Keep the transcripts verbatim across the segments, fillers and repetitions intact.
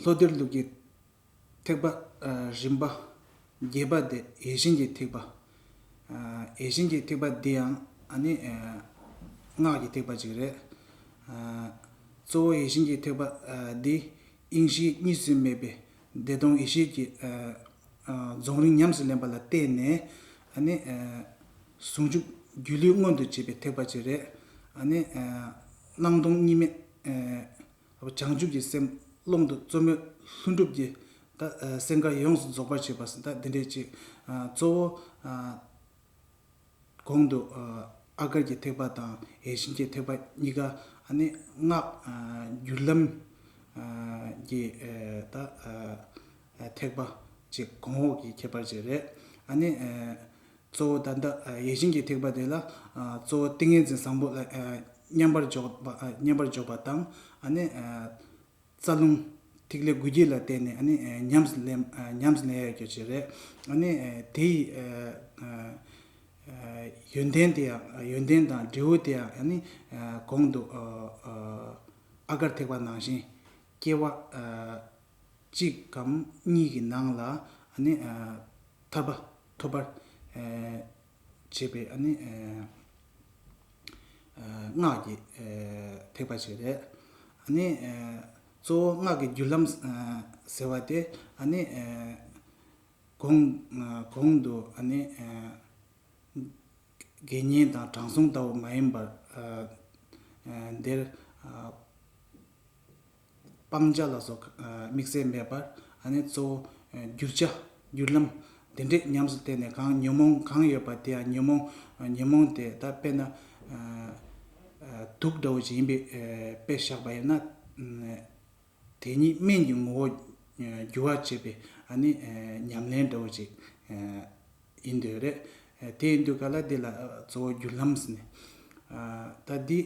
ཐོ་ཐེར་ལུགས་ཀྱི་ཐེག་པ་རིམ་པ་བརྒྱད་པ་དེ་ཡིད་བཞིན་གྱི་ཐེག་པ། ཡིད་བཞིན་གྱི་ཐེག་པ་འདི་ཡང་ཨ་ནི་སྔགས་ཀྱི་ཐེག་པ་ཅིག་རེད། གཙོ་བོ་ཡིད་བཞིན་གྱི་ཐེག་པ་འདི་དབྱིངས་གཞི་གཉིས་སུ་མེད་པའི་བདེ་སྟོང་ཡེ་ཤེས་ཀྱི་རྫོགས་རིམ་ཉམས་སུ་ལེན་པ་ལ་བརྟེན་ནས་ཨ་ནི་ཟུང་འཇུག་སྒྱུ་ལུས་མངོན་དུ་བྱེད་པའི་ཐེག་པ་ཅིག་རེད། ཨ་ནི་སྣང་སྟོང་གཉིས་མེད་བྱང་ཆུབ་ཀྱི་སེམས་ཀློང་དུ་རྩོལ་མེད་ལྷུན་གྲུབ་ཀྱི་ད་སེམས་དཀར་ཡོངས་སུ་རྫོགས་པར་བྱེད་པ་ཟེར་ད་འདི་འདྲའི་ཅིག་གཙོ་བོ་གོང་དུ་ཨ་གར་གྱི་ཐེག་པ་དང་ཡིད་བཞིན་གྱི་ཐེག་པ་གཉིས་ཀ་ཨ་ནི་སྔགས་བརྒྱུད་ལམ་གྱི་ད་ཐེག་པ་ཅིག་གོང་འོག་གི་ཁྱད་པར་ཅིག་རེད། ཨ་ནི་གཙོ་བོ་ད་ལྟ་ཡིད་བཞིན་གྱི་ཐེག་པ་དེ་ལ་གཙོ་བོ་ཏིང་ངེ་འཛིན་བཟང་པོ་ལ་མཉམ་པར་འཇོག་པ་མཉམ་པར་འཇོག་པ་དང་ཨ་ནི་རྩ་རླུང་ཐིག་ལེ་དགུ་བརྒྱུད་ལ་བརྟེན་ནས་ཨ་ནི་ཉམས་སུ་ལེན་ཉམས་སུ་ལེན་ཡ་གྱོ་ཅིག་རེད། ཨ་ནི་དེའི་ཡོན་ཏན་དེ་ཡང་ཡོན་ཏན་དང་འབྲས་བུ་དེ་ཡང་ཨ་ནི་གོང་དུ་ཨ་གར་ཐེག་པ་ནང་བཞིན་སྐྱེ་བ་གཅིག་གམ་གཉིས་ཀྱི་ནང་ལ་ཨ་ནི་ཐར་པ་ཐོབ་པར་བྱེད་པའི་ཨ་ནི་སྔགས་ཀྱི་ཐེག་པ་ཅིག་རེད། ཨ་ནི་གཙོ་བོ་སྔགས་ཀྱི་བརྒྱུད་ལམ་ཟེར་བ་དེ་ཨ་ནི་གོང་གོང་དུ་ཨ་ནི་དགེ་བསྙེན་དང་དྲང་སྲོང་ལྟ་བུ་མ་ཡིན་པར་འདིར་སྤང་བྱ་ལ་སོགས་དམིགས་བསལ་མེད་པར་ཨ་ནི་གཙོ་བོ་བསྒྱུར་བྱ་བསྒྱུར་ལམ་དེ་འདྲས་ཉམས་སུ་བསྟེན་ནས་གང་ཉོན་མོངས་གང་ཡོད་པ་དེ་ཡང་ཉོན་མོངས་ཉོན་མོངས་དེ་ད་དཔེར་ན་དུག་འདྲ་བོ་ཞིག་ཡིན་པའི་དཔེ་བཞག་པ་ཡིན་ན། དེ་ཉིད་སྨན་གྱི་ངོ་བོ་འགྱུར་བར་བྱེད་པའི་ཨ་ནི་ཉམས་ལེན་འདྲ་བོ་ཅིག་ཡིན་འདོད་རེད། དེ་ཡིན་དུས་ག་ལ་འདི་ལ་གཙོ་བོ་བསྒྱུར་ལམ་ཟེར་ནས། ད་འདི་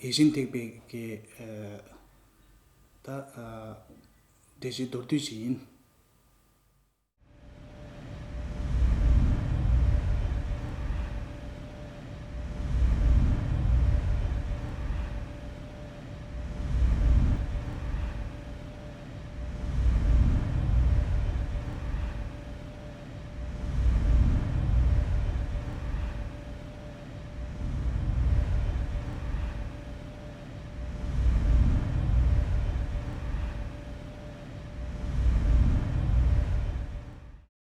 ཡིད་བཞིན་ཐེག་པའི་གི་ད་འགྲེལ་བཤད་མདོར་བསྡུས་ཤིག་ཡིན།